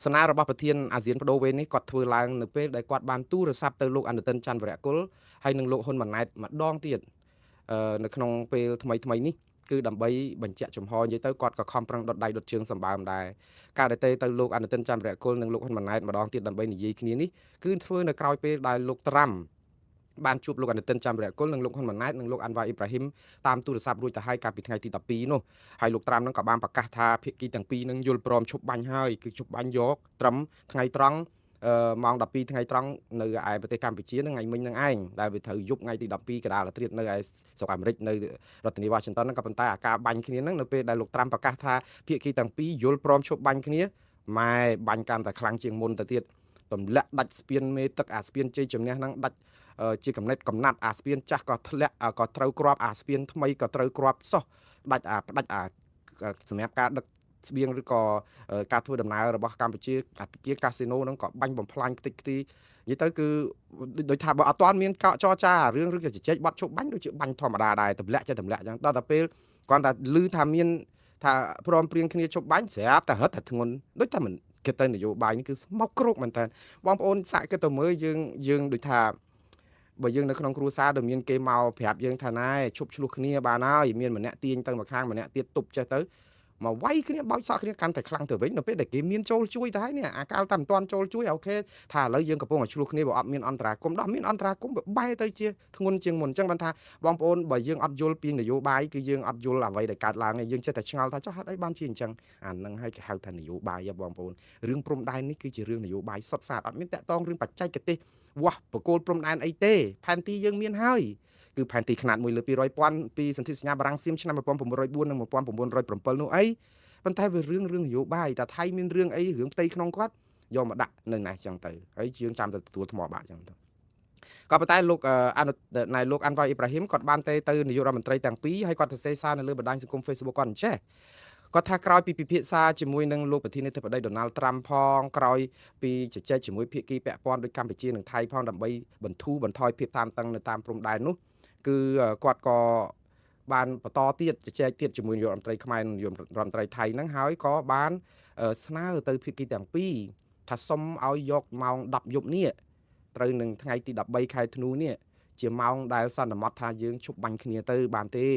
សំណើរបស់ប្រធានអាស៊ានបដូវវេននេះគាត់ធ្វើឡើងនៅពេលដែលគាត់បានទូរស័ព្ទទៅលោកអនុទិនច័ន្ទវរៈគុលហើយនិងលោកហ៊ុនម៉ាណែតម្ដងទៀតនៅក្នុងពេលថ្មីថ្មីនេះគឺដើម្បីបញ្ជាក់ចំហនិយាយទៅគាត់ក៏ខំប្រឹងដុតដៃដុតជើងសម្បើមដែរការដែលទៅលោកអនុទិនច័ន្ទវរៈគុលនិងលោកហ៊ុនម៉ាណែតម្ដងទៀតដើម្បីនិយាយគ្នានេះគឺធ្វើនៅក្រោយពេលដែលលោកត្រាំបានជួបលោកអនុទិនច័ន្ទវរៈគុលនិងលោកហ៊ុនម៉ាណែតនិងលោកអាន់វ៉ាអ៊ីប្រាហ៊ីមតាមទូរស័ព្ទរួចទៅហើយកាលពីថ្ងៃទី12នោះហើយលោកត្រាំនឹងក៏បានប្រកាសថាភាគីទាំងពីរនឹងយល់ព្រមឈប់បាញ់ហើយគឺឈប់បាញ់យកត្រឹមថ្ងៃត្រង់ម៉ោង12ថ្ងៃត្រង់នៅឯប្រទេសកម្ពុជានឹងថ្ងៃមិញនឹងឯងដែលវាត្រូវយប់ថ្ងៃទី12កណ្ដាលអាត្រៀតនៅឯស្រុកអាមេរិកនៅរដ្ឋធានី Washington ហ្នឹងក៏ប៉ុន្តែអាការបាញ់គ្នាហ្នឹងនៅពេលដែលលោកត្រាំប្រកាសថាភាគីទាំងពីរយល់ព្រមឈប់បាញ់គ្នាម៉ែបាញ់កាន់តែខ្លាំងជាងមុនទៅទៀតទម្លាក់ដាច់ស្ពានមេទឹកអាស្ពានជ័យជំនះហ្នឹងដាច់ជាកំណត់កំណាត់អាស្ពានចាស់ក៏ធ្លាក់ក៏ត្រូវគ្រាប់អាស្ពានថ្មីក៏ត្រូវគ្រាប់សោះដាច់អាផ្ដាច់អាសម្រាប់ការដឹកស្បៀងឬក៏ការធ្វើដំណើររបស់កម្ពុជាអាគារកាស៊ីណូហ្នឹងក៏បាញ់បំផ្លាញខ្ទេចខ្ទីនិយាយទៅគឺដូចថាបើអត់ទាន់មានកចរចារឿងឬក៏ជជែកបាត់ឈប់បាញ់ដូចជាបាញ់ធម្មតាដែរទម្លាក់ចេះទម្លាក់អញ្ចឹងដល់តែពេលគ្រាន់តែឮថាមានថាព្រមព្រៀងគ្នាឈប់បាញ់ស្រាប់តែរត់តែធ្ងន់ដូចតែមិនគិតទៅនយោបាយនេះគឺស្មុគគ្រោកមែនតើបងប្អូនសាកគិតទៅមើលយើងដូចថាបើយើងនៅក្នុងគ្រួសារដែលមានគេមកប្រាប់យើងថាណែឈប់ឆ្លោះគ្នាបានហើយមានម្នាក់ទាញទៅម្ខាងម្នាក់ទៀតទប់ចេះទៅមកវាយគ្នាបោចសក់គ្នាកាន់តែខ្លាំងទៅវិញនៅពេលដែលគេមានចូលជួយទៅហើយនេះអាកាលតែមិនទាន់ចូលជួយអូខេថាឥឡូវយើងកំពុងតែឆ្លោះគ្នាបើអត់មានអន្តរាគមន៍ដោះមានអន្តរាគមន៍វាបែរទៅជាធ្ងន់ជាងមុនអញ្ចឹងបានថាបងប្អូនបើយើងអត់យល់ពីនយោបាយគឺយើងអត់យល់អ្វីដែលកើតឡើងទេយើងចេះតែឆ្ងល់ថាចុះហេតុអីបានជាអញ្ចឹងអានឹងហើយគេហៅថានយោបាយបងប្អូនរឿងព្រំដែននេះគឺជារឿងនយោបាយសុទ្ធសាធអត់មានតាក់ទងរឿងបច្ចេកទេសវាស់បកគោលព្រំដែនអីទេផែនទីយើងមានហើយគឺផែនទីខ្នាត1លើ200ពាន់ពីសន្ធិសញ្ញាបារាំងសៀមឆ្នាំ1904និង1907នោះអីប៉ុន្តែវារឿងនយោបាយតែថៃមានរឿងអីរឿងផ្ទៃក្នុងគាត់យកមកដាក់នៅនេះចឹងទៅហើយជាងចាំតែទទួលថ្មបាក់ចឹងទៅក៏ប៉ុន្តែលោកអនុណៃលោកអាន់វ៉ាអ៊ីប្រាហ៊ីមគាត់បានទៅនាយករដ្ឋមន្ត្រីទាំងពីរហើយគាត់សរសេរសារនៅលើបណ្ដាញសង្គម Facebook គាត់អញ្ចេះគាត់ថាក្រោយពីពិភាក្សាជាមួយនឹងលោកប្រធានាធិបតីដូណាល់ត្រាំផងក្រោយពីជជែកជាមួយភាគីពាក់ព័ន្ធដូចកម្ពុជានិងថៃផងដើម្បីបន្ធូរបន្ថយភាពតានតឹងនៅតាមព្រំដែននោះគឺគាត់ក៏បានបន្តទៀតជជែកទៀតជាមួយនាយករដ្ឋមន្ត្រីខ្មែរនិងនាយករដ្ឋមន្ត្រីថៃហ្នឹងហើយក៏បានស្នើទៅភាគីទាំងពីរថាសុំឲ្យយកម៉ោង10យប់នេះត្រូវនឹងថ្ងៃទី13ខែធ្នូនេះជាម៉ោងដែលសន្មត់ថាយើងឈប់បាញ់គ្នាទៅបានទេ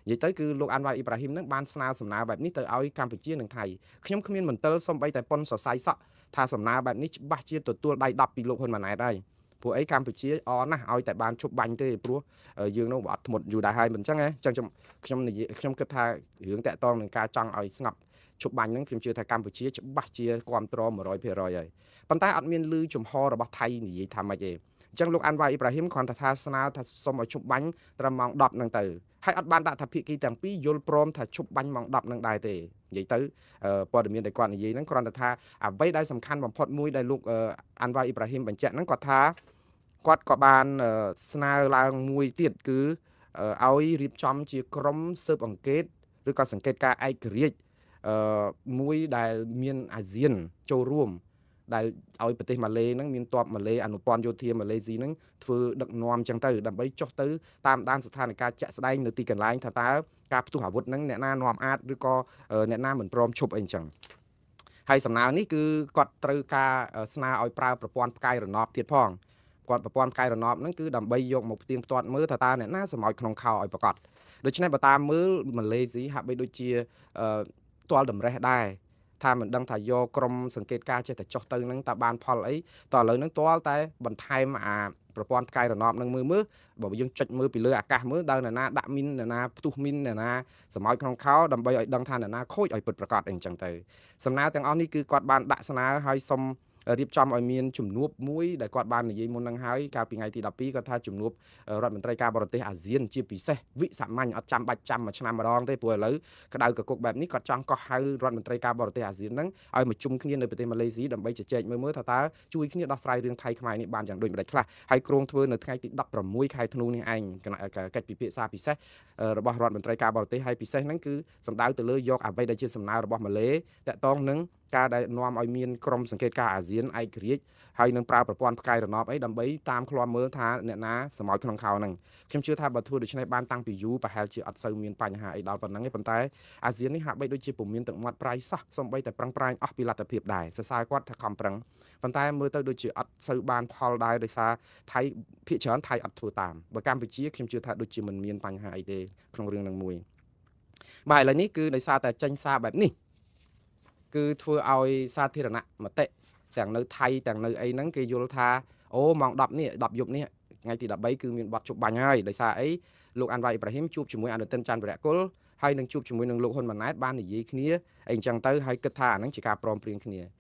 និយាយទៅគឺលោកអាន់វ៉ាអ៊ីប្រាហ៊ីមនឹងបានស្នើសំណើបែបនេះទៅឲ្យកម្ពុជានិងថៃខ្ញុំគ្មានមន្ទិលសំបីតែប៉ុនសរសៃសក់ថាសំណើបែបនេះច្បាស់ជាទទួលដៃ10ពីលោកហ៊ុនម៉ាណែតហើយព្រោះអីកម្ពុជាអណាស់ឲ្យតែបានឈប់បាញ់ទេព្រោះយើងនោះអត់ធ្មត់យូរដែរហើយមិនអញ្ចឹងហ៎អញ្ចឹងខ្ញុំនិយាយខ្ញុំគិតថារឿងតាក់ទងនឹងការចង់ឲ្យស្ងប់ឈប់បាញ់ហ្នឹងខ្ញុំជឿថាកម្ពុជាច្បាស់ជាគ្រប់គ្រង100%ហើយប៉ុន្តែអត់មានលឺចំហរបស់ថៃនិយាយថាម៉េចទេអញ្ចឹងលោកអាន់វ៉ាអ៊ីប្រាហ៊ីមគ្រាន់តែថាស្នើថាសុំឲ្យឈប់បាញ់ត្រឹមម៉ោង10ហ្នឹងទៅហើយអត់បានដាក់ថាភាគីទាំងពីរយល់ព្រមថាឈប់បាញ់ម៉ោង10ហ្នឹងដែរទេនិយាយទៅព័ត៌មានដែលគាត់និយាយហ្នឹងគ្រាន់តែថាអ្វីដែលសំខាន់បំផុតមួយដែលលោកអាន់វ៉ាអ៊ីប្រាហ៊ីមបញ្ជាក់ហ្នឹងគាត់ថាគាត់ក៏បានស្នើឡើងមួយទៀតគឺឲ្យរៀបចំជាក្រុមស៊ើបអង្កេតឬក៏សង្កេតការឯករាជ្យមួយដែលមានអាស៊ានចូលរួមដែលឲ្យប្រទេសម៉ាឡេហ្នឹងមានទ័ពម៉ាឡេអនុព័ន្ធយោធាម៉ាឡេស៊ីហ្នឹងធ្វើដឹកនាំចឹងទៅដើម្បីចុះទៅតាមដានស្ថានភាពជាក់ស្ដែងនៅទីកន្លែងថាតើការផ្ទុះអាវុធហ្នឹងអ្នកណានាំអាចឬក៏អ្នកណាមិនព្រមឈប់អីចឹងហើយសំណើនេះគឺគាត់ត្រូវការស្នើឲ្យប្រើប្រព័ន្ធផ្កាយរណបទៀតផងគាត់ប្រព័ន្ធផ្កាយរណបហ្នឹងគឺដើម្បីយកមកផ្ទៀងផ្ទាត់មើលថាតើអ្នកណាសម្ោចក្នុងខោឲ្យប្រកាសដូច្នេះបើតាមមើលម៉ាឡេស៊ីហាក់បីដូចជាទាល់តម្រេះដែរថាមិនដឹងថាយកក្រុមសង្កេតការចេះតែចុះទៅនឹងតើបានផលអីតើឥឡូវហ្នឹងទាល់តែបន្ថែមអាប្រព័ន្ធផ្កាយរណបនឹងមើលបើយើងចុចមើលពីលើអាកាសមើលដល់អ្នកណាដាក់មីនអ្នកណាផ្ទុះមីនអ្នកណាសម្ោចក្នុងខោដើម្បីឲ្យដឹងថាអ្នកណាខូចឲ្យពិតប្រាកដអីចឹងទៅសំណើទាំងអស់នេះគឺគាត់បានដាក់ស្នើឲ្យសុំរៀបចំឲ្យមានជំនួបមួយដែលគាត់បាននិយាយមុននឹងហើយកាលពីថ្ងៃទី12គាត់ថាជំនួបរដ្ឋមន្ត្រីការបរទេសអាស៊ានជាពិសេសវិសាមញ្ញអត់ចាំបាច់ចាំមួយឆ្នាំម្ដងទេព្រោះឥឡូវក្តៅកគុកបែបនេះគាត់ចង់កោះហៅរដ្ឋមន្ត្រីការបរទេសអាស៊ានហ្នឹងឲ្យមកជុំគ្នានៅប្រទេសម៉ាឡេស៊ីដើម្បីជជែកមើលថាតើជួយគ្នាដោះស្រាយរឿងថៃខ្មែរនេះបានយ៉ាងដូចម្តេចខ្លះហើយគ្រោងធ្វើនៅថ្ងៃទី16ខែធ្នូនេះឯងកិច្ចពិភាក្សាពិសេសរបស់រដ្ឋមន្ត្រីការបរទេសហើយពិសេសហ្នឹងគឺសំដៅទៅលើយកអ្វីដែលជាសំណើរបស់ម៉ាឡេតាក់ទងនឹង ការដែលនាំឲ្យមានក្រុមសង្កេតការអាស៊ានឯករាជ្យ ហើយនឹងប្រើប្រព័ន្ធផ្កាយរណបអីដើម្បីតាមឃ្លាំមើលថាអ្នកណាសមោចក្នុងខោហ្នឹង ខ្ញុំជឿថាបើធ្វើដូច្នេះបានតាំងពីយូរ ប្រហែលជាអត់សូវមានបញ្ហាអីដល់ប៉ុណ្ណឹងទេ។ ប៉ុន្តែអាស៊ាននេះហាក់បីដូចជាពុំមានទឹកមាត់ប្រៃសោះ សំបីតែប្រឹងប្រែងអស់ពីលទ្ធភាពដែរ សរសើរគាត់ថាខំប្រឹង ប៉ុន្តែមើលទៅដូចជាអត់សូវបានផលដែរ ដោយសារថៃភាគច្រើនថៃអត់ធ្វើតាម។ បើកម្ពុជា ខ្ញុំជឿថាដូចជាមិនមានបញ្ហាអីទេក្នុងរឿងហ្នឹងមួយ។ បាទ ឥឡូវនេះគឺដោយសារតែចេញសារបែបនេះ គឺធ្វើឲ្យសាធារណៈមតិទាំងនៅថៃទាំងនៅអីហ្នឹង គេយល់ថា អូ ម៉ោង10នេះ 10យប់នេះ ថ្ងៃទី13 គឺមានបទជប់បាញ់ហើយ ដោយសារអីលោកអាន់វ៉ៃអ៊ីប្រាហ៊ីមជួបជាមួយអនុទិនច័ន្ទវរៈគុល ហើយនឹងជួបជាមួយនឹងលោកហ៊ុនម៉ាណែត បាននិយាយគ្នាអីអញ្ចឹងទៅ ហើយគិតថាអាហ្នឹងជាការព្រមព្រៀងគ្នា។